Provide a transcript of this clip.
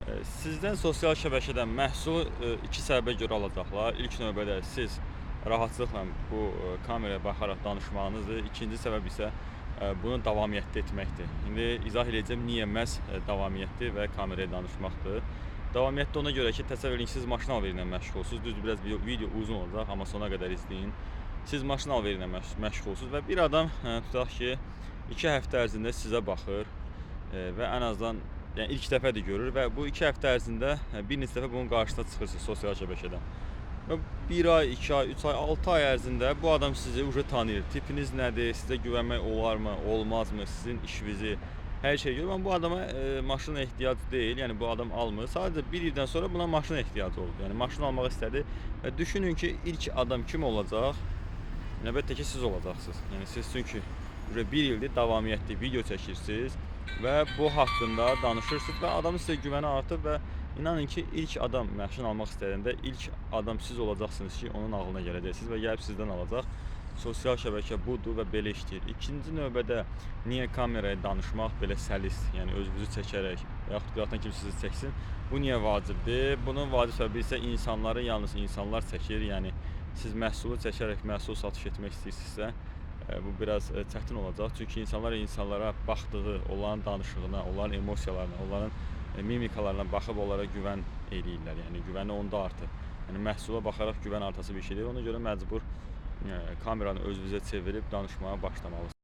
Sizdən sosial şəbəkədən məhsulu iki səbəbə görə alacaqlar. İlk növbədə siz rahatçılıqla bu kameraya baxaraq danışmağınızdır. İkinci səbəb isə bunu davamiyyətli etməkdir. İndi izah eləyəcəm niyə məhz davamiyyətli və kameraya danışmaqdır. Davamiyyətli ona görə ki, təsəvvür edin ki, siz maşın alveri ilə məşğulsunuz. Düzdür, biraz video uzun olacaq, amma sona qədər izləyin. Siz maşın alveri ilə məşğulsunuz və bir adam tutaq ki, 2 həftə ərzində sizə baxır və ən azından, yəni ilk dəfədir görür və bu 2 həftə ərzində bir neçə dəfə bunun qarşısına çıxırsınız sosial şəbəkədən. Və 1 ay, 2 ay, 3 ay, 6 ay ərzində bu adam sizi uje tanıyır. Tipiniz nədir, sizə güvənmək olarmı, olmazmı, sizin işinizi, hər şey görür. Amma bu adama maşın ehtiyac deyil, yəni bu adam almır. Sadəcə bir ildən sonra buna maşın ehtiyacı oldu. Yəni maşın almaq istədi və düşünün ki, ilk adam kim olacaq? Əlbəttə ki, siz olacaqsınız. Yəni siz çünki uje bir ildir davamiyyətli video çəkirsiniz və bu haqqında danışırsınız və adamın sizə güvəni artır və inanın ki, ilk adam maşın almaq istəyəndə ilk adam siz olacaqsınız ki, onun ağlına gələcəksiniz və gəlib sizdən alacaq. Sosial şəbəkə budur və belə işləyir. İkinci növbədə niyə kameraya danışmaq belə səlis, yəni özünüzü çəkərək və yaxud qıraqdan kimsə sizi çəksin, bu niyə vacibdir? Bunun vacib səbəbi isə insanları yalnız insanlar çəkir. Yəni siz məhsulu çəkərək məhsul satış etmək istəyirsinizsə, bu biraz çətin olacaq. Çünki insanlar insanlara baxdığı, onların danışığına, onların emosiyalarına, onların mimikalarına baxıb onlara güvən eləyirlər. Yəni güvəni onda artır. Yəni məhsula baxaraq güvən artası bir şey deyil. Ona görə məcbur kameranı özünüzə çevirib danışmağa başlamalısınız.